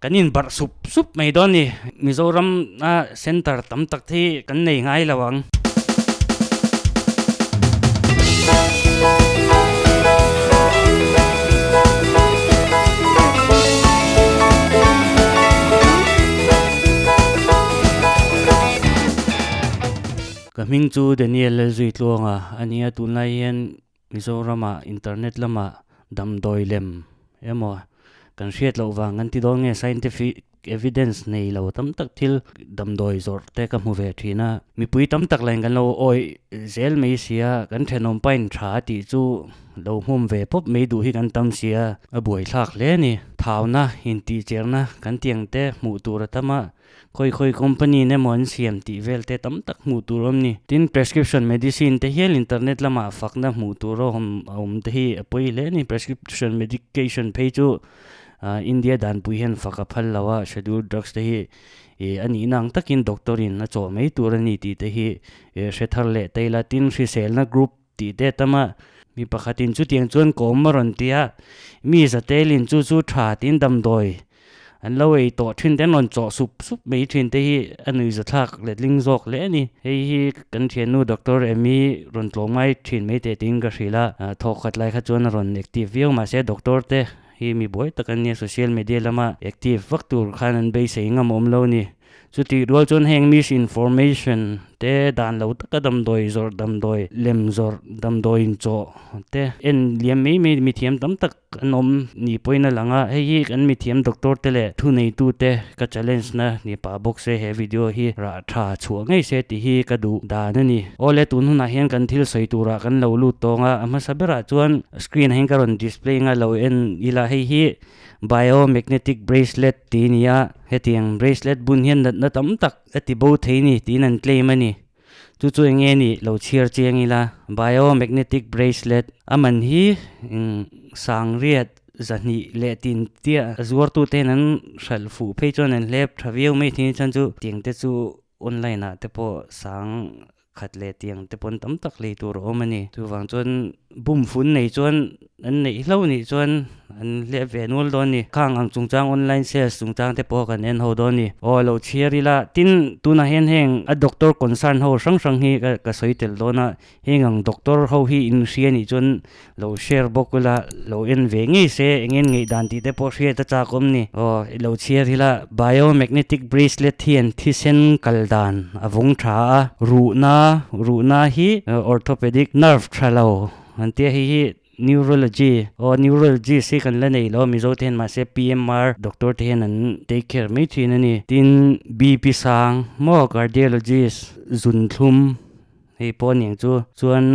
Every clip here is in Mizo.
Kan in barh sup sup mai dawn ni. Mizoram a center tam tak te hi kan nei ngai lo ang. Ka hming chu Daniel Lalzuitluanga a nia, tunlai hian Mizoramah internet lamah damdawi lem emaw kan hriat loh vang kan ti dawn nge scientific evidence nei lo tam tak thil damdawi zawrh te ka hmu ve thin a, mipui tam tak lahin kan lo awih zel mai sia, kan thenawm pain tha tih chu lo hmawm ve pawp mai duh hi kan tam sia, a buaithlak hle a ni. Thauna intihcherna kan tih ang te hmuh tur a tam a. Khawi khawi company in emaw an siam tih vel te tam tak hmuh tur a awm ni. Tin, prescription medicine te hial internet lamah fakna hmuh tur a awm a awm te hi a pawi hle a ni. Prescription medication phei chu India danpui hian fak a phal lo a, scheduled drugs te hi ih a nihna ang takin doctor in a chawh mai tur a ni tih te hi hre thar leh ta ila. Tin, hriselna group tih te tam a, mi pakhatin chutiang chuan kawm a rawn ti a, mi zatelin chu chu tha tiin damdawi an lo ei tawh thin te an rawn chawh sup sup mai thin te hi a nuihza thlak letling zawk hle a ni. Hei hi kan thiannu Doctor Amy rawn tlawm ngai thin mai teh tiin ka hrilh a, thawk khat lai kha chuan a rawn active viau mahse doctor te hi mi buai tak an nia social media lama active vak tur khan an beisei ngam awm lo a ni. Chutih rual chuan heng misinformation te dan lo taka damdawi zawrh damdawi lem zawrh damdawi inchawh te en liam mai mai mithiam tam tak an awm ni pawhin a lang a, hei hi kan mithiam doctor te leh thuneitu te ka challenge na ni pah bawk se he video hi rah tha chhuah ngei se tih hi ka duh dan a ni. Awle tun hunah hian kan thil sawi turah kan lo lut tawng a, a hmasa berah chuan screen ah hian ka rawn display anga lo en ila hei hi Biomagnetic bracelet tih a ni a, hetiang bracelet bun hian natna tam tak a ti bo thei ni tiin an claim a ni. Chu chu eng nge nih lo chhiar chiang ila, biomagnetic bracelet a man hi sangriat zahnih leh tin tia a zuartute hian an hralh fuh phei chuan an hlep tha viau mai thei chuan chu tiang te chu online ah te pawh sang khat leh tiang te pawn tam tak lei tur a awm a ni. Chuvang chuan bum fun nei chuan an neih hlo nih chuan an hlep ve nual dawn a ni. Khang ang chungchang online sales chungchang te pawh kan en ho dawn a ni. Aw lo chhiar ila tin tunah hian heng a doctor concern ho hrang hrang hi ka ka sawi tel dawn a, heng ang doctor ho hi in hria nih chuan lo share bawk ula lo en ve ngei se eng en ngaihdan tih te pawh hriat a chak awm ni. Aw i lo chhiar ila biomagnetic bracelet hian thisen kal dan a vawng tha a, ruhna ruhna hi orthopedic nerve tha lo an tia hei hi neurology aw neurologist hi kan la nei lo Mizo te hian mahse PMR doctor te hian an take care mai thin a ni. Tin BP sang maw cardiologist zunthlum hei pawh a niang chu chuan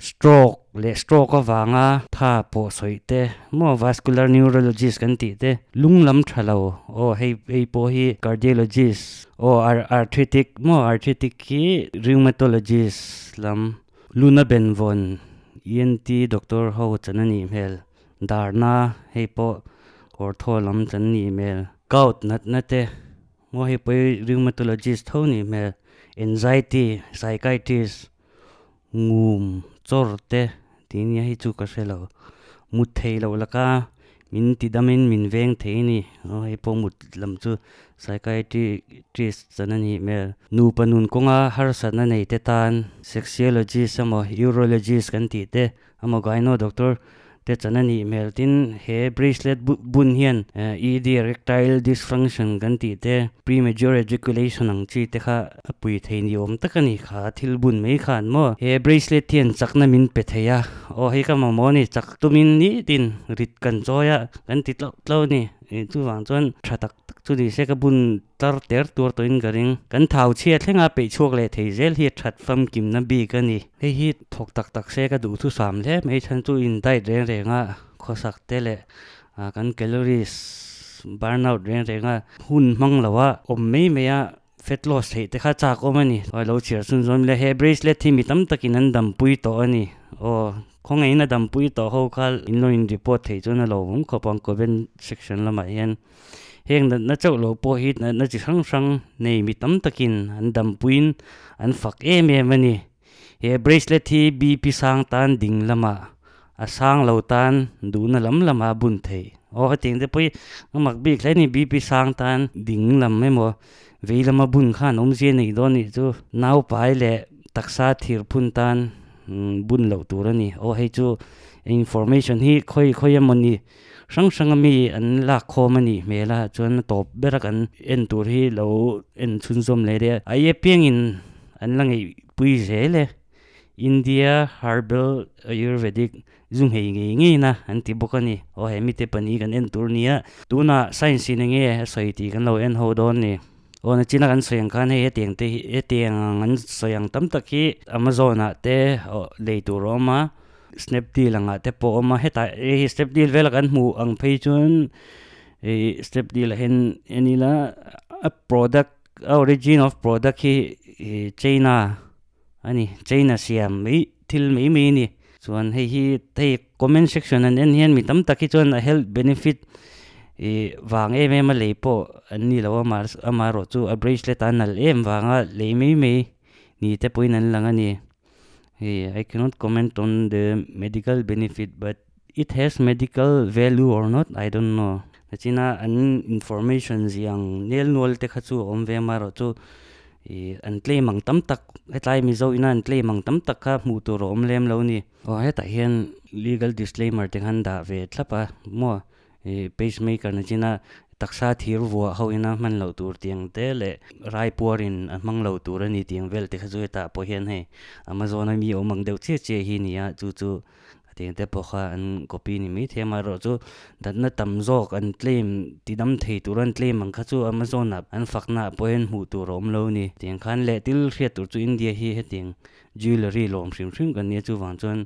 Stroke leh stroke avanga tha pawh sawi te maw vascular neurologist kan tih te lung lam tha lo aw hei hei pawh hi cardiologist aw arthritic maw arthritic hi rheumatologist lam luna benvawn ENT doctor ho chan a nih hmel darna hei pawh ortho lam chan a nih hmel gout natna te maw hei pawh hi rheumatologist tho a nih hmel anxiety psychiatrist Ngum chawr te tih nia hi chu ka hre lo. Mut thei loh laka min ti damin min veng thei a ni. Aw hei pawh mut lam chu psychiatrist chan a nih hmel. Nupa nun kawnga harsatna nei te tan sexologist emaw urologist kan tih te emaw gyno doctor te chan a nih hmel tin he bracelet bun hian ED erectile dysfunction kan tih te premature ejaculation ang chi te kha a pui thei ni awm tak a ni kha thil bun mai khan maw he bracelet hian chakna min pe thei a aw hei ka mamawh a ni chak tumin nitin rit kan chawi a kan ti tlauh tlauh a ni chuvang chuan tha tak tak chu ni se ka bun tar ter tur tawhin ka ring kan thau chhia thlenga peih chhuak leh thei zel hi a that famkimna bik a ni. Hei hi thawk tak tak se ka duh thu sam hle mai chhan chu in diet reng reng a khawsak te leh kan calories burn out reng reng a hun hmang lo a awm mai mai a fat loss theih te kha chak awm a ni. Aw lo chhiar chhun zawm ila he bracelet hi mi tam takin an dampui tawh a ni. Aw khawngaihin a dampui tawh ho kha in lo in report theih chuan a lo awm khawp ang comment section lamah hian. Heng natna chauh lo pawh hi natna chi hrang hrang nei mi tam takin an dampuiin an fak em em a ni. He bracelet hi BP sang tan ding lamah a sang lo tan duhna lam lamah a bun theih. Aw hetiang te pawh hi a mak bik hle a ni BP sang tan ding lam emaw vei lama bun khan awmzia nei dawn anih chu naupai leh taksa thir phun tan bun loh tur a ni. Aw hei chu information hi khawi khawi emawni hrang hrang ami an lak khawm a nih hmel a chuan a tawp ber a kan en tur hi lo en chhunzawm leh daih a a i apiangin an la ngeih pui zel e India Herbal Ayurvedic zu nghei ngei ngei na an ti bawk a ni aw he mite pahnih kan en tur nia tunah science in enge a sawi tih kan lo en ho dawn ni aw nachina kan sawi ang khan hei hetiang te hi hetiang ang an sawi ang tam tak hi Amazon ah te lei tur a awm a. Snapdeal angah te pawh a awm a hetah hei hi snapdeal vela kan hmuh ang phei chuan ih snapdeal ah hian en ila a product a origin of product hi ih china a ni china siam mai thil mai mai a ni chuan hei hi hei comment section an en hian mi tam tak hi chuan a health benefit ih vang em em a lei pawh an ni lo a amaherawh chu a bracelet a nalh em vanga lei mai mai ni te pawhin an lang a ni. Hei I cannot comment on the medical benefit but it has medical value or not I don't know nachina an information ziang nel nual te kha chu a awm ve amaherawh chu ih an claim ang tam tak hetlai mizo ina an claim ang tam tak kha hmuh tur a awm lem lo a ni. Aw hetah hian legal disclaimer te khan dah ve thlap a maw Ih pacemaker na china taksa thir vuah ho ina hman loh tur tiang te leh rai puarin a hmang lo tur a ni tiang vel te kha chu hetah pawh hian hei Amazon a mi awm ang deuh chiah chiah hi ni a chu chu tiang te pawh kha an copy ni mai thei a amaherawh chu natna tam zawk an claim ti dam thei tur an claim ang kha chu Amazon ah an fakna ah pawh hian hmuh tur a awm lo a ni tiang khan leh thil hriat tur chu India hi hetiang jewellery lawm hrim hrim kan nia chuvang chuan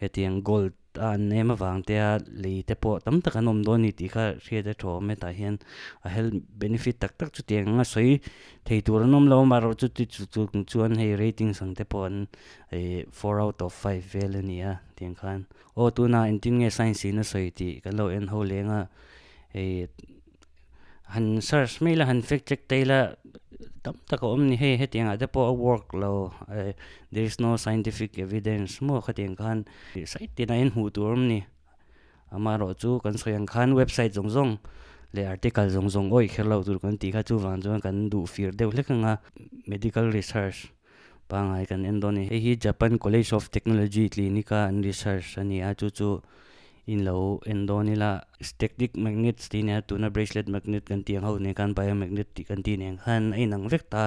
hetiang gold a an em avang te a lei te pawh tam tak an awm dawn a ni tih kha hriat a tha awm e tah hian a health benefit tak tak chutiang anga sawi thei tur an awm lo a amaherawh chu chu chu chuan hei ratings ang te pawh an ih four out of five vel a ni a tiang khan aw tunah engtin nge science in a sawi tih kan lo en ho leng a hei. Han search mai ila han fact check ta ila tam tak a awm ni hei hetiang ah te pawh a work lo eh there is no scientific evidence maw khatiang khan side tinah hian hmuh tur a awm ni amaherawh chu kan sawi ang khan website zawng zawng leh article zawng zawng awih kher loh tur kan tih kha chuvang chuan kan duh fir deuh hlek ang a medical research pangngai kan en dawn a ni hei hi Japan college of technology clinic a an research a ni a chu chu. In lo en dawn ila static magnets tih nia tuna bracelet magnet kan tih ang ho nen khan biomagnet tih kan tih nen khan a inang vek ta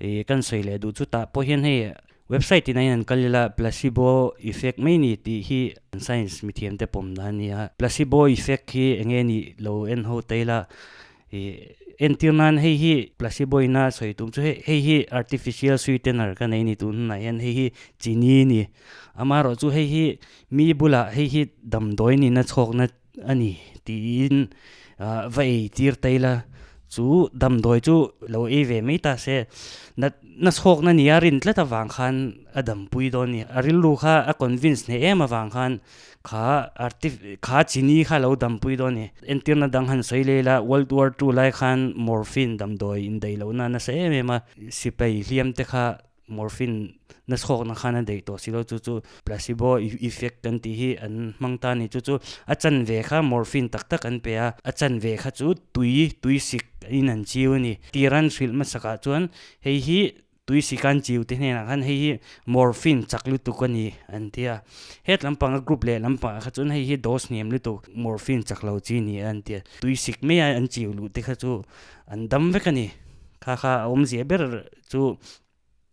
ih kan sawi leh duh chu tah pawh hian hei website inah hian an kal ila placebo effect mai ni tih hi science mithiam te pawm dan a ni a placebo effect hi eng nge nih lo en ho ta ila Ih entir nan hei hi placebo ina sawi tum chu hei hei hi artificial sweetener ka nei ni tun hunah hian hei hi chini a ni amaherawh chu hei hi mi bulah hei hi damdawi nihna chhawkna a ni tiin ah va ei tir ta ila chu damdawi chu lo ei ve mai ta se natna chhawkna nia rin tlat avang khan a dampui dawn a ni a rilru kha a convince hneh em avang khan Kha arti kha chini kha lo dampui dawn ni. Entirna dang han sawi leh ila World War Two lai khan morphine damdawi indaih lohna a nasa em em a, sipai hliam te kha morphine na chhawkna khan a daih tawh si lo chu chu placebo effect kan tih hi an hmang ta a ni. Chu chu a chanve kha morphine tak tak an pe a, a chanve kha chu tui tui sik in an chiu a ni. Tiran hrilh hmasakah chuan hei hi Tui sikan chiu te hnenah khan hei hi morphine chak lutuk a ni an ti a. Het lampanga group leh lampangah kha chuan hei hi dose hniam lutuk morphine chak lo chi ni a an ti a. Tui sik mai a an chiu luh te kha chu an dam vek a ni. Kha kha a awmzia ber chu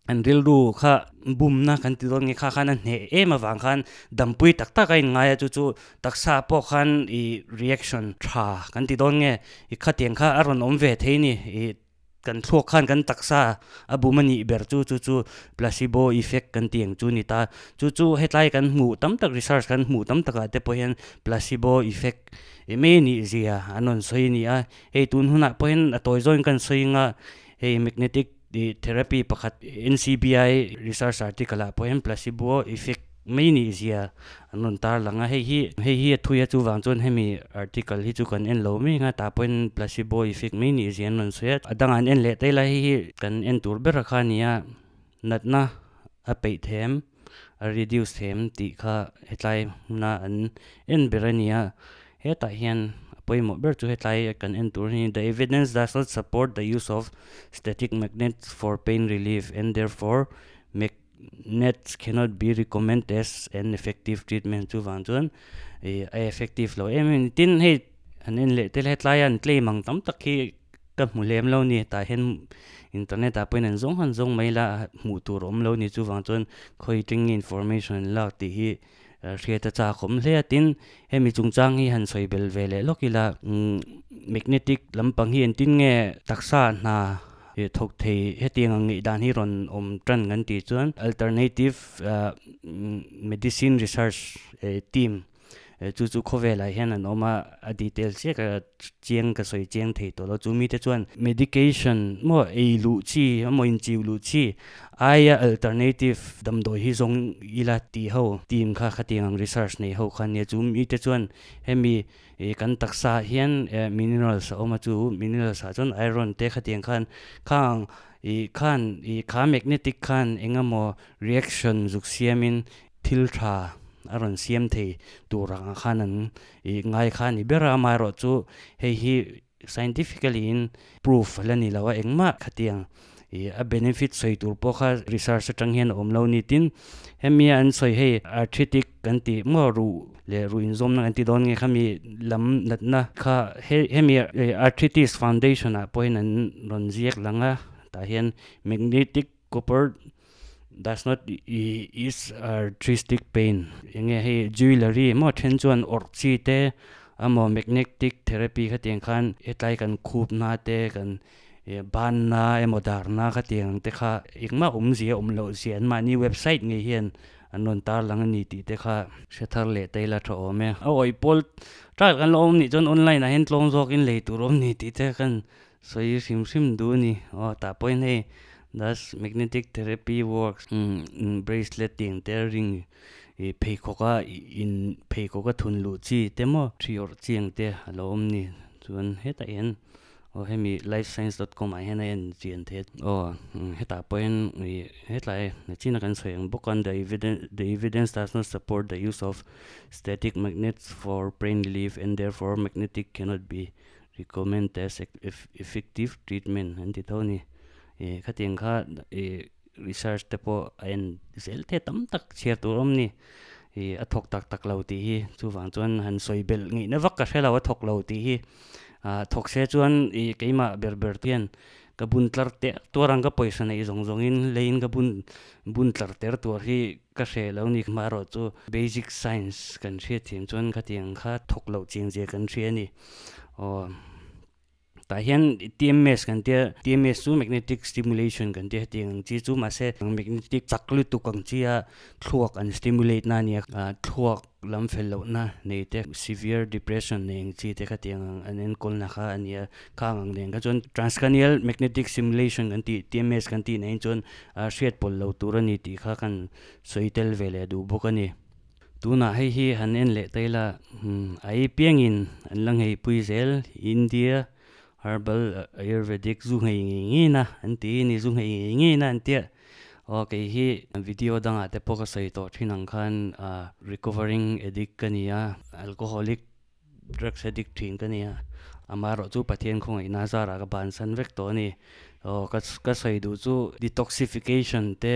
an rilru kha bumna kan ti dawn nge kha khan a hneh em avang khan dampui tak tak a inngai a chu chu taksa pawh khan ih reaction tha kan ti dawn nge ih khatiang kha a rawn awm ve thei a ni ih. Kan thluak khan kan taksa a bum a nih ber chu chu chu placebo effect kan tih ang chu a ni ta. Chu chu hetlai kan hmuh tam tak research kan hmuh tam takah te pawh hian placebo effect mai a nih zia an rawn sawi a ni a. Hei tun hunah pawh hian a tawi zawngin kan sawi anga hei magnetic therapy pakhat N_C_B_I research article ah pawh hian placebo effect mai nih zia an rawn tar lang a hei hi hei hi a thui a chuvang chuan hemi article hi chu kan en lo mek a tah pawhin placebo effect mai nih zia an rawn sawi a a dangah an en leh ta ila hei hi kan en tur ber a kha a ni a natna a peih them a reduce them tih kha hetlai hmuna an en ber a ni a hetah hian. pawimawh ber chu hetlai kan en tur hi the evidence does not support the use of static magnets for pain relief and therefore magnets cannot be recommend as an effective treatment chuvang chuan ih a effective lo em em tin hei an en leh tel hetlai an claim ang tam tak hi ka hmu lem lo ni tah hian internet ah pawhin an zawng han zawng mai la hmuh tur a awm lo ni chuvang chuan khawi teng nge information an lak tih hi hriat a chak awm hle a tin hemi chungchang hi han sawi bel ve leh lawk ila magnetic lampang hi engtin nge taksa hna thawk thei hetiang ang ngaih dan hi rawn awm tan kan tih chuan alternative medicine research team Chu chu khawvelah hian an awm a, a detail chiah ka chiang ka sawi chiang thei tawh lo. Chu mite chuan medication maw ei luh chi emaw inchiu luh chi aia alternative damdawi hi zawng ila tih ho team kha khatiang ang research nei ho kha ania. Chu mite chuan hemi kan taksa ah hian minerals a awm a, chu minerals ah chuan iron te khatiang khan khang ih khan ih kha magnetic khan eng emaw reaction zuk siamin thil tha a rawn siam thei tur ang khan an ih ngai kha a ni ber a, amaherawhchu hei hi scientifically in proof a la ni lo a, engmah khatiang ih a benefit sawi tur pawh kha research atang hian a awm lo ni tin hemi an sawi hei arthritic kan tih maw ruh leh ruh inzawmna kan ti dawn nge khami lam natna kha hemi arthritis foundation ah pawhin an rawn ziak lang a tah hian magnetic Copper does not ease arthritic pain enge hei jewellery emaw then chuan awrh chi te emaw magnetic therapy khatiang khan hetlai kan khup na te kan ban na emaw dar na khatiang ang te kha engmah awmzia awm loh zia an mahni website ngei hian an rawn tar lang a ni tih te kha hre thar leh ta ila tha awm e. A awih pawl ṭalh kan la awm nih chuan online ah hian tlawm zawkin lei tur awm ni tih te khan Sawi hrim hrim duh a ni. Aw tah pawhin hei thus magnetic therapy works bracelet tih ang te ring ih pheikhawk a in pheikhawk a thun luh chi te maw thi awrh chi ang te a lo awm ni. Chuan hetah hian aw hemi lifescience dot com ah hian a en chian theih a. Aw hetah pawhin ih hetlai nachina kan sawi ang bawk a the evidence the evidence does not support the use of static magnets for pain relief and therefore magnetic cannot be Recommend as effective treatment an ti tho a ni. Ih khatiang kha ih research te pawh a en zel te tam tak chhiar tur a awm a ni. Ih a thawk tak tak lo tih hi chuvang chuan han sawi belh ngeihna vak ka hre lo a thawk lo tih hi. Ah thawk se chuan ih keimah ber ber te hian ka bun tlar teh tuar ang ka pawisa neih zawng zawngin leiin ka bun bun tlar ter tur hi ka hre lo ni hmarawh chu basic science kan hriat thiam chuan khatiang kha thawk loh chiang zia kan hria a ni. Aw tah hian TMS kan tia TMS chu magnetic stimulation kan tia hetiang ang chi chu mahse magnetic chak lutuk ang chi a thluak an stimulate na a nia thluak lam fel lohna nei te severe depression nei ang chi te khatiang ang an enkawl na kha a nia khang ang nen kha chuan transcranial magnetic stimulation kan tih TMS kan tih na hi chuan hriat pawlh lo tur a ni tih kha kan sawi tel ve leh duh bawk a ni. Tunah hei hi han en leh ta ila a ei piangin an la ngheipui zel India herbal ayurvedic zu nghei ngei ngei na an ti ni zu nghei ngei ngei na an tia aw kei hi video dangah te pawh ka sawi tawh thin ang khan recovering addict ka ni a alcoholic Drugs addict thin ka nia, amaherawh chu Pathian khawngaihna zarah ka bansan vek tawh a ni. Aw ka ka sawi duh chu detoxification te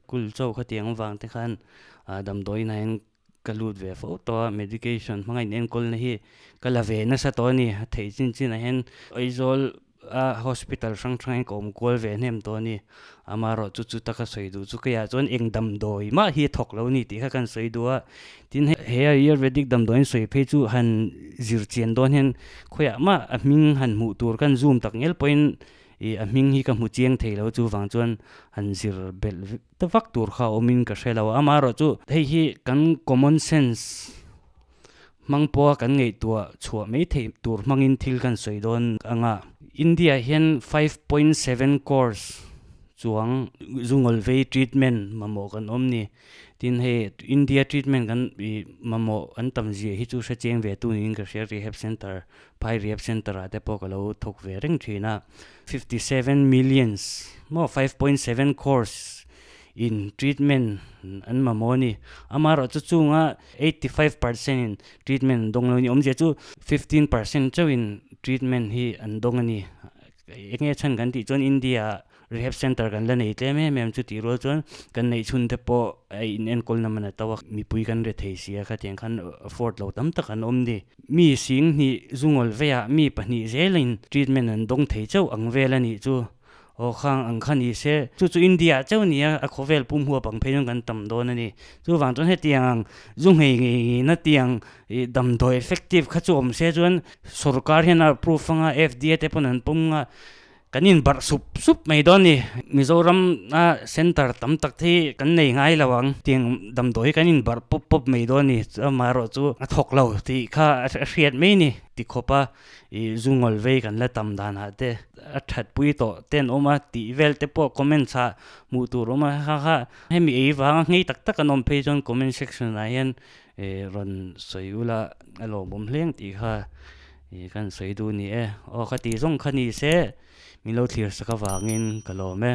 kul chauh khatiang avang te khan damdawiin ah hian ka lut ve fo tawh a, medication hmanga in enkawlna hi ka la ve nasa tawh a ni. A theih chin chin ah hian Aizawl a hospital hrang hrang hian ka awm kual ve hnem tawh a ni. Amaherawh chu chu taka sawi duh chu keiah chuan eng damdawi mah hi a thawk lo a ni tih kha kan sawi duh a. Tin hei he ayurvedic damdawiin sawi phei chu han zir chian dawn hian khawiah mah a hming han hmuh tur kan zoom tak ngel pawhin ih a hming hi ka hmu chiang thei lo chuvang chuan han zir belh ta vak tur kha a awmin ka hre lo a. Amaherawh chu hei hi kan common sense Hmang pawha kan ngaihtuah chhuah mai theih tur hmangin thil kan sawi dawn ang a. India hian 5.7 crores chuang zungawlvei treatment mamawh kan awm ni. Tin hei India treatment kan ih mamawh an tam zia hi chu hre cheng ve tu niin ka hria rehab center phai rehab center ah te pawh ka lo thawk ve reng thin a. 57 millions maw 5.7 crores. in treatment an mamawh a ni. Amaherawhchu chunga 85% in treatment an dawng lo a ni. Awmzia chu 15% chauhin treatment hi an dawng a ni. Enge chhan kan tih chuan India ah rehab center kan la nei tlem em em chu tih rual chuan kan neih chhun te pawh a in enkawl na man a to a, mipui kan re thei si a khatiang khan afford lo tam tak an awm ni. Mi sing hnih zungawl veiah mi pahnih zelin treatment an dawng thei chauh ang vel a nih chu. Aw khang ang kha ni se, chu chu India ah chauh nia a khawvel pum huap ang phei chuan kan tam dawn a ni. Chuvang chuan hetiang ang zu nghei ngei ngei na tiang ih damdawi effective kha chu awm se chuan sorkar hian a approve anga FDA te pawn an pawm nga kan inbarh sup sup mai dawn a ni. Mizoram a center tam tak te hi kan nei ngai lo ang tiang damdawi hi kan inbarh pawp pawp mai dawn a ni. Amaherawh chu a thawk lo tih kha a hriat mai a ni tikhawp a. Ih zu ngawl vei kan la tam danah te a that pui tawh te an awm a tih vel te pawh comments ah hmuh tur awm a kha kha hemi ei vanga nghei tak tak an awm phei chuan comment section ah hian ih rawn sawi ula a lawmawm hleng tih kha ih kan sawi duh a ni e aw ka tih zawng kha ni se min lo thlir sak avangin ka lawm e.